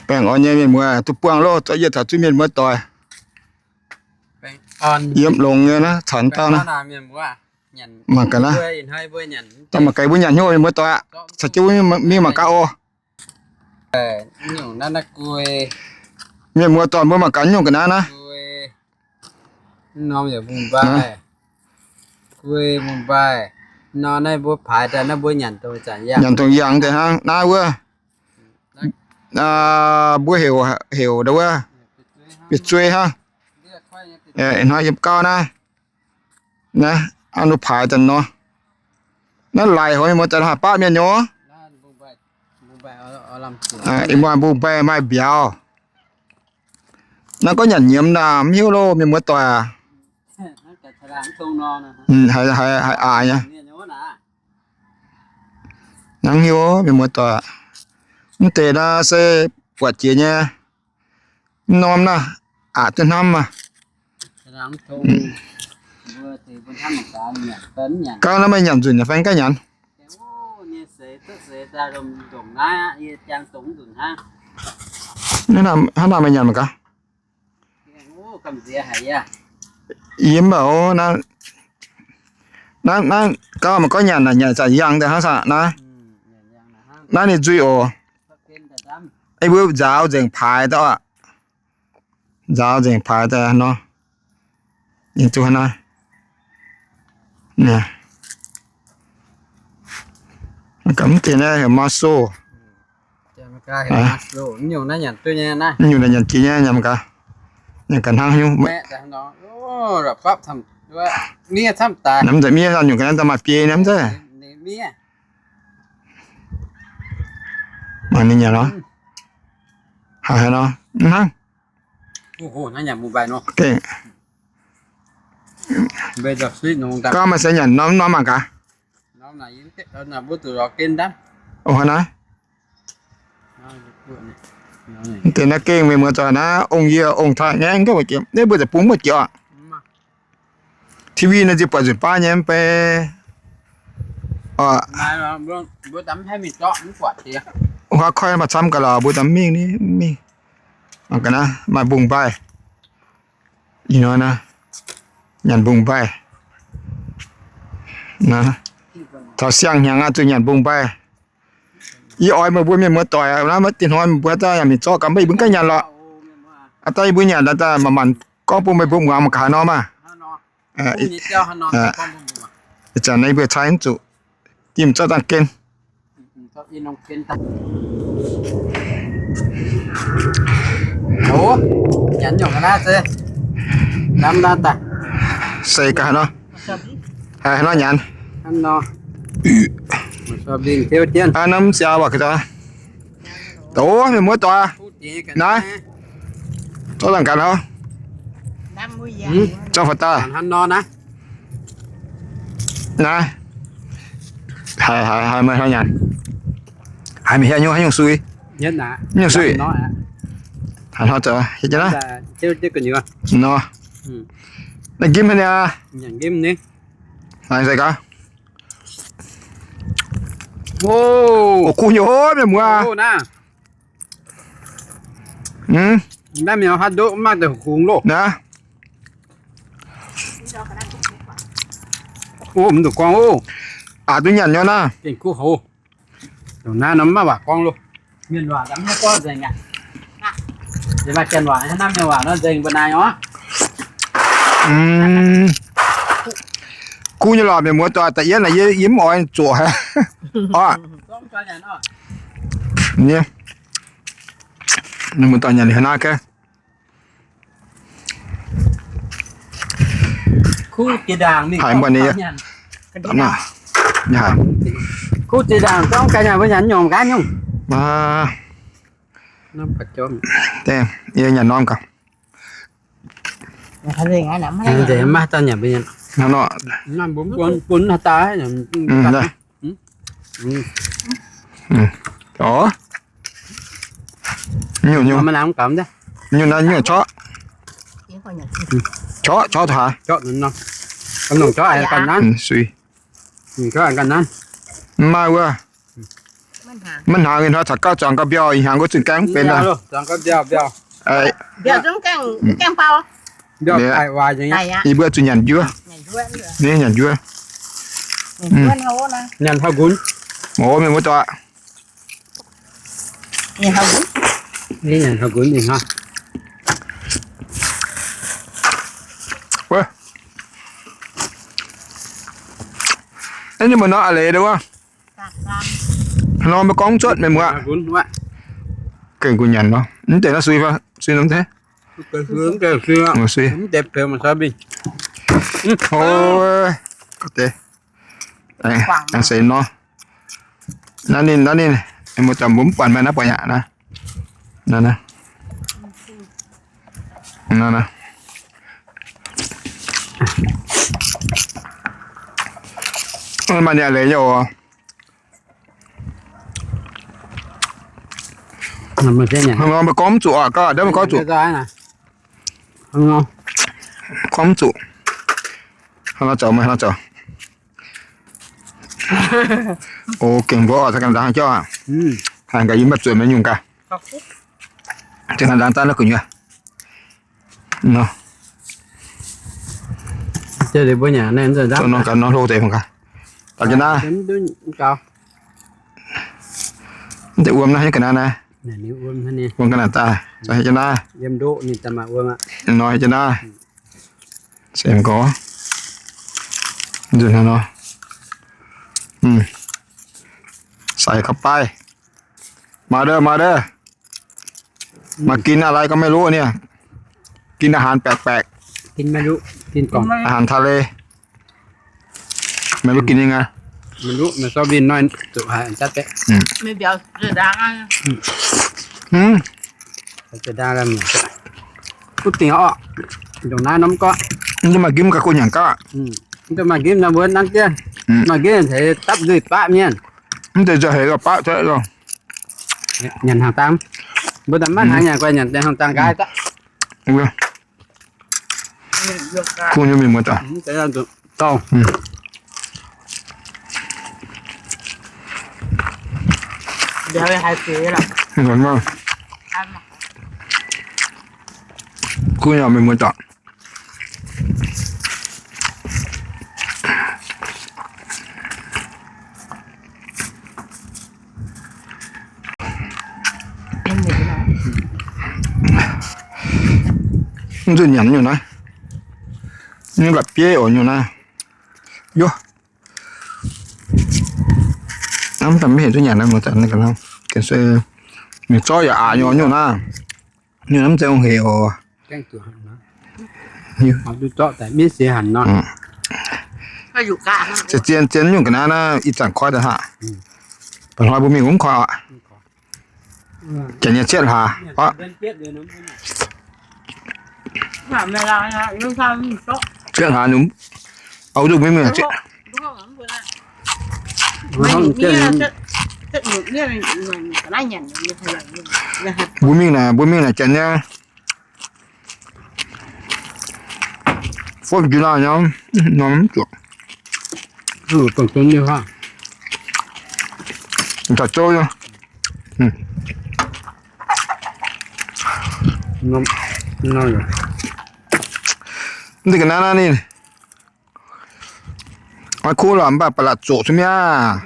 Baengh orn nyei mienh muoz, duqv buangh loh, zorqv yie taux zuqc mienh muoz doic yiem longx nyei naaiv caux dauh naaiv. Mangc gaax naaiv, dauh mangc gaax mbuo nyanc hnyouv mienh muoz doic aqv. Caux jienv mbuo mingh mangc gaax oc. Mienh muoz doic mbuo mangc gaax nyungc ga'naaiv naaiv. Nyanc dongh yangh deix hnangv naaiv wuov. Mbuo heuc, heuc ndau wuov, bieqc zuei hnangv. Hnoi yiem gauv naaiv. Naaiv, aa, nu paaix daaih nor. Naaiv laic hoz mienh muoz doic, haih baqv mienh nyei. Ih muoz mbungv mbaih maaih mbiauz. Naaiv gorngv nyanc nyiemz naaic mv hiuv loh mienh muoz doic aac. Haiz, haiz aqc nyei. Hnangv hiuv mienh muoz doic. Mv deix naaiv se buatc jiex nyei. Mv norm naaiv, aqc duqv hnamv maah. Gauv naaiv meih nyanc nzunc nyei fai ganh nyanc? Hnangv naaiv meih nyanc mangc gaax. Yie mv baac naaiv, naaiv gauv meih gorngv nyanc naaic, nyanc zanc yangh daaih hnangv saah naaiv. Naaiv ninh nzuih oc. Ei mbuo nzaaux nzengc paaix daaih oc. Nzaaux nzengc paaix daaih nor. Ninh zuqc hnangv naaiv. Gaax mv deix naaiv heuc Marshall. Nyungc naaiv nyanc jiex nyei, nyanc gaax. Nyanc gaax hnangv nyungc. Mv zeiz miev, nyungc ga'naaiv daaih maaih biei nyei mv zeiz. Mangc ninh nyanc nor. Haiz haiz nor, mv hnangv. Gauv maaih se nyanc norm norm mangc gaax. Oc, hnangv naaiv. Mv deix naaiv gengh mienh muoz doic naaiv, ong yie ong taaih ngaengv gauh mbuo jiex, naaiv mbuo zaqc bung mbuo jiex oc. T V naaiv nziex buatc nzunc baav nyei mv bei. Huaav koiv maaih camv gaax lorqc, mbuo daaih mingh ni, mingh. Mangc gaax naaiv, maaih mbungv mbaih. Ih hnoi naaiv, nyanc mbungv mbaih. Taux siang-hnyangx aqv, zuqc nyanc mbungv mbaih. Yie oix meih mbuo mienh muoz doic naaiv, maiv dinh hnoi mbuo daaih yaac mingh zorqv gaax, mv baac yie mbuo gaengh nyanc lorqc. Aa, daaih yie mbuo nyanc daaih, daaih manc-manc gorngv bun meih mbuo muangx mangc gaax haaix nor maah. Ih zanc naaiv yie mbuo cai mv zuqc, yie mingh zorqv dangh gen. Seix gaax nor, haaix nor nyanc. Aa, naaiv mv siaaux waac ga'ndiev. Doz, mienh muoz doic. Naaiv, zorqv dangh gaax nor. Zorqv faaux daaih. Naaiv, haiz, haiz, haiz meih hnoi nyanc. Haiz meih hiuv nyungc, haiz nyungc sui. Nyungc sui. Haiz hnoi zoux hietv jienv naaiv. Nor. Naaiv nqimv haic niaa. Laengz zingh gaax. Oc, kuv nyei hov, mienh muoz. Naaiv mienh haaix ndoqv mv maaih deix hungx loh. Naaiv. Oc, mv zuqc gorngv oc. Aqc duqv nyanc nyei naaiv. Gengh kuv hov. Dongh naaiv nor mv maaih waac gorngv loh. Mienh waac mv gorngv nzengc aqv. Maaih janx waac hnangv naaiv mienh waac nor nzengc mbuo naaiv oc. Kuv nyei lorqc, mienh muoz doic, da'yietv naaic yie mv oix zoqc haic. Oc. Mienh muoz doic, nyanc liuz naaiv gaax. Kuv jiex ndaangc mingh, kuv jiex ndaangc zorngv ga'nyanc mbuo nyanc nyungc gaax nyungc. Yie nyanc norm gaax. Maiv dauh nyanc mbuo nyanc. Bun haaix dauh. Oc. Nyungc, nyungc. Nyungc naaiv nyungc corqv. Corqv, corqv taux haaix? Sui. Mv maaih wuov. Maiv hnaangx, ih hnoi caux gauh zuangx gauh mbiauh, ih hnaangx wuov zunh gaengh benx daaih. Ih mbuo zunh nyanc njuov. Nyanc njuov. Mv, mienh muoz-doic. Ninh mbuo nor a'leiz wuov. Nor mbuo gorngv cuotv mienh muoz. Gengh gu'nyuoz nor, mv deix nor sui fai? Sui nor mv deix. Sui. Ov, deix. Aengx seix nor. Naaiv ninh, naaiv ninh, muoz-doic mbuo mv buatc meih naaiv buatc yaac naaiv. Naaiv, naaiv. Maaih ninh a'leiz nyei oc. Hnangv nor meih gorngv mv zuqc oc, gauh ndiev meih gorngv zuqc. Gorngv mv zuqc. Hnangv nor zoux, meih hnangv nor zoux. O, gengh mbuo oc, caux ganh nzangc jauv aqv. Haiz gaax yie mv baac zueiz meih nyungc gaax. Za'gengh nzangc daaih naaiv gu'nyuoz. Nor. Nor gaax nor hlo deix mangc gaax. Daux jienv naaiv. Mv deix wuom naaiv ga'naaiv naaiv. Wuom ga'naaiv daaih. Za'gengh naaiv. Nor jienv naaiv. Se gorngv nzunc haaix nor, sai ga'baiv. Maaih deix, maaih deix. Maaih gin aqv lai gorngv maiv luqv niaa. Gin อาหารแปลกๆ อาหารทะเล maiv luqv gin nyei aqv. Mv maaih gin gauh gu'nyuoz gauh. Mv maaih gin nor mbuo nanv jienv. Maaih gin heix dapv nzuih baqv mienh. Mv deix nzuih heix gauh baqv cuotv loh. Nyanc hnaangx dang. Mbuo daaih maiv hnaangx nyanc, guai nyanc deix hnaangx dang nqaai daaih. Kuv nyei mienh muoz-doic. Kuv nyei mienh muoz-doic. Mv zuqc nyanc nyungc naaiv. Mv la'bieiv oc nyungc naaiv. Yov. Hnamv daaih mv hec duqv nyanc naaiv, mienh zorqv yaac aqc nyei nyungc naaiv. Nyungc naaiv mv zeiz ong hec oc. Zien zien nyungc ga'naaiv naaiv ih zanc koiv daaih haic. Mba'hnoi mbuo mingh mv koiv aqv. Janx nyei cietv hlaax. Cietv hlaax nor, mbuo mingh, mbuo mingh naaic, mbuo mingh naaic janx nyei. Fov jienv laanh nyei, norm mv zuqc. Taux zouv nyei. Mv deix ga'naaiv naaiv ninh, maiv kuv lorqc, mv baac ba'laqc zoqc cuotv mi'aqv.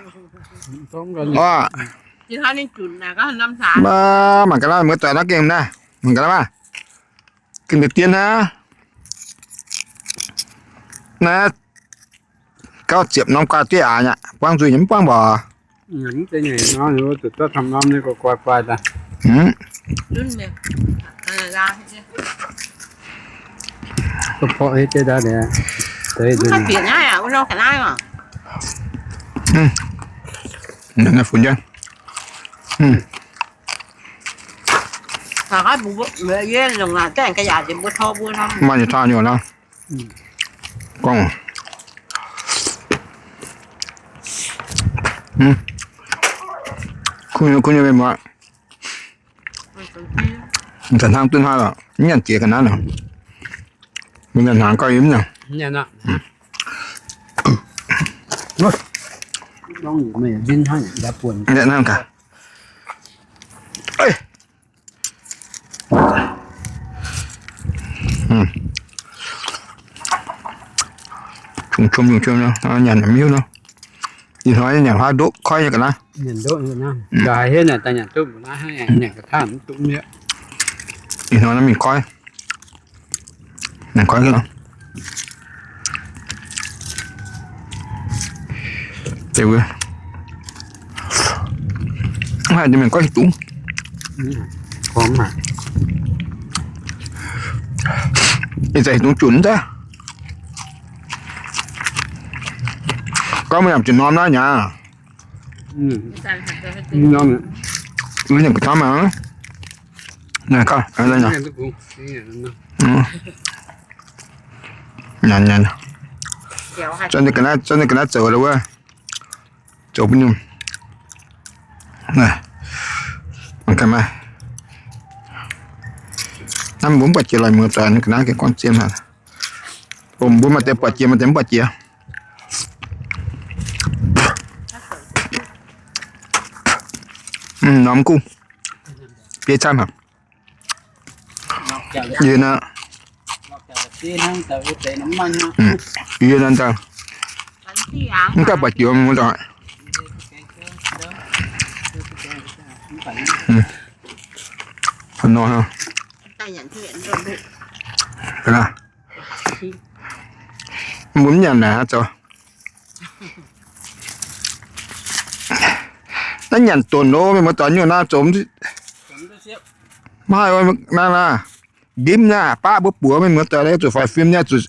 Mangc gaax naaiv, muoz-doic naaiv gengh naaiv, mangc gaax naaiv maah, gengh deix dien hnangv. Naaiv gauh ziepc norm guaax duqv aqc, buangv nzuih nyei mv buangv mborqc. Funx jienv. Maaih nyei tauh nyungc nor. Gorngv. Kuv nyei, kuv nyei mienh muoz. Zanc hnangv duqv hnangv lorqc, mv nyanc jiex ga'naaiv nor. Mbuo nyanc hnaangx gauh yie mv nyanc. Nyanc hnangv gaax. Qum qum qum qum, nyanc miuv nor. Ih hnoi nyanc haaix ndoqv koiv nyei ga'naaiv. Ih hnoi naaiv mingh koiv. Nyanc koiv nor. Deix wuov. Mv haih mienh goiv dungz. Ih zanc dungz junc daaih. Gorngv mv nyanc ziouc norm naaiv nyei. Nyanc ga'naaiv mangc. Nyanc nyanc. Zorqv ninh ga'naaiv, zorqv ninh ga'naaiv zoux wuov. Zoux bun ninh. Naaiv mbuo mv buatc jiex lorqc, muoz-doic, ninh ga'naaiv gengh gorngv zien haic. Mbuo maaih deix buatc jiex, maaih deix mv buatc jiex. Norm guv. Bieiv camv haic. Yie naaiv, yie naaiv daaih, mv gaaih buatc jiex muoz-doic. Nor, mbuo mv nyanc naaic zoux. Naaiv nyanc donx nor, mienh muoz-doic, nyungc naaiv zoux mv haih naaiv naaic. Ndimv naaiv baqv mbuo buoz, mienh muoz-doic, zuqc faix fim nyei, zuqc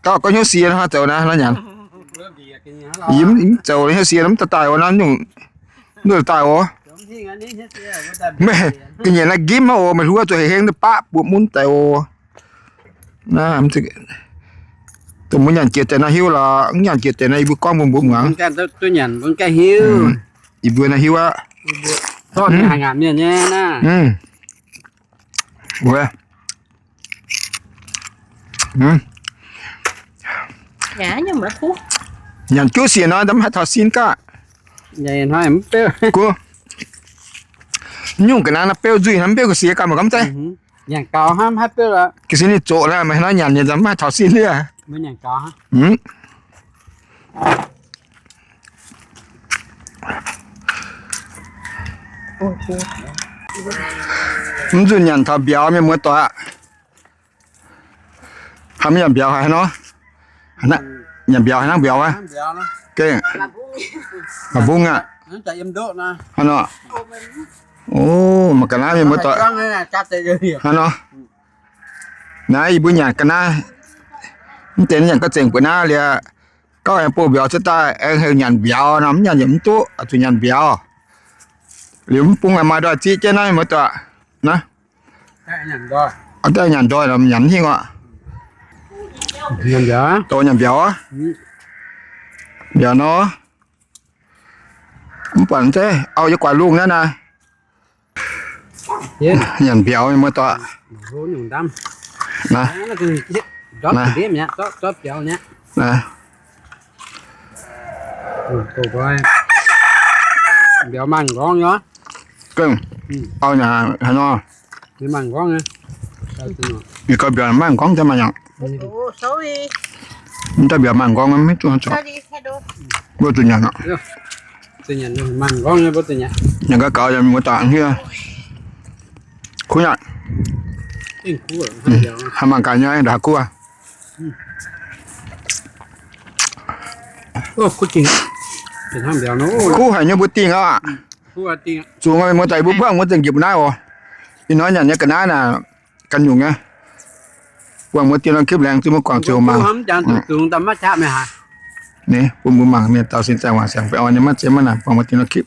gauh, gauh hnyouv sie hnangv zoux naaiv, naaiv nyanc. Yie mv zoux hnyouv sie mv daaih daaih wuov, naaiv nyungc, nyungc daaih wuov. Meih ga'nyiec naaiv ndimv hnangv oc, meih hluov zuqc hengx hengx baqv buoz mun daaih oc. Dongh mbuo nyanc jiex deix nor hiuv lorqc, mv nyanc jiex deix nor yie mbuo gorngv mbuo mbuo muangx. Yie mbuo naaiv hiuv aqv. Nyanc juv siec nor, mv haih taux sin gaav. Nyungc ga'naaiv naaiv beuv nzuih hnangv, mv beuv ga'sie gaax mangc gormx zeiv. Ga'sie ninh zoqc naaiv, meih hnangv nyanc nyei mv haih taux sin liuz. Mv nzunc nyanc taux mbiauz, mienh muoz-doic aqv. Haaix mv nyanc mbiauz haaix nor? Nyanc mbiauz haaix hnangv mbiauz wuov? Gengh maaih mbungv aqv. Hnangv nor. O, mangc ga'naaiv mienh muoz-doic. Hnangv nor. Naaiv yie mbuo nyanc ga'naaiv, mv deix nyanc ga'zengc buoz naaiv liuz, gauh aengx bouh mbiauz cuotv daaih, aengx heuc nyanc mbiauz nor, mv nyanc yietc mv duqv, zuqc nyanc mbiauz. Liuz mv bung maaih ndoih ziqv jienv naaiv mienh muoz-doic. Naaiv daaih nyanc ndoih, nyanc mv hingh oc. Dorh nyanc mbiauz, mbiauz nor. Mv buatc zeiv auv yie guaax lungh naaiv naaiv. Nyanc mbiauz mienh muoz-doic. Mbiauz maaih m'nqorngv nyei. Gengh auv nyanc haaix nor. Ih gau mbiauz maaih m'nqorngv daaih maaih nyanc. Mv daaih mbiauz maaih m'nqorngv maiv duqv caux. Mbuo zuqc nyanc aqv. Nyanc gau gaux, muoz-doic hniev. Kuv nyanc. Haih mangc gaax nyei, ndongc haaix kuv aqv. Kuv haic nyei mbuo dingh aqv. Zungx muoz-doic mbuo buangh muoz zengc njiec mbuo naaiv oc. Ih hnoi nyanc nyei ga'naaiv naaic ganh nyungc nyei. Buangh muoz dingh norm คลิป laengz zingh mbuo guangc ziouc mangc. Ni bun mbuo mangc mienh dauh sin zaangc wangc siangx fai orn nyei maiv zeiz maiv naanc, buangh muoz dingh norm คลิป.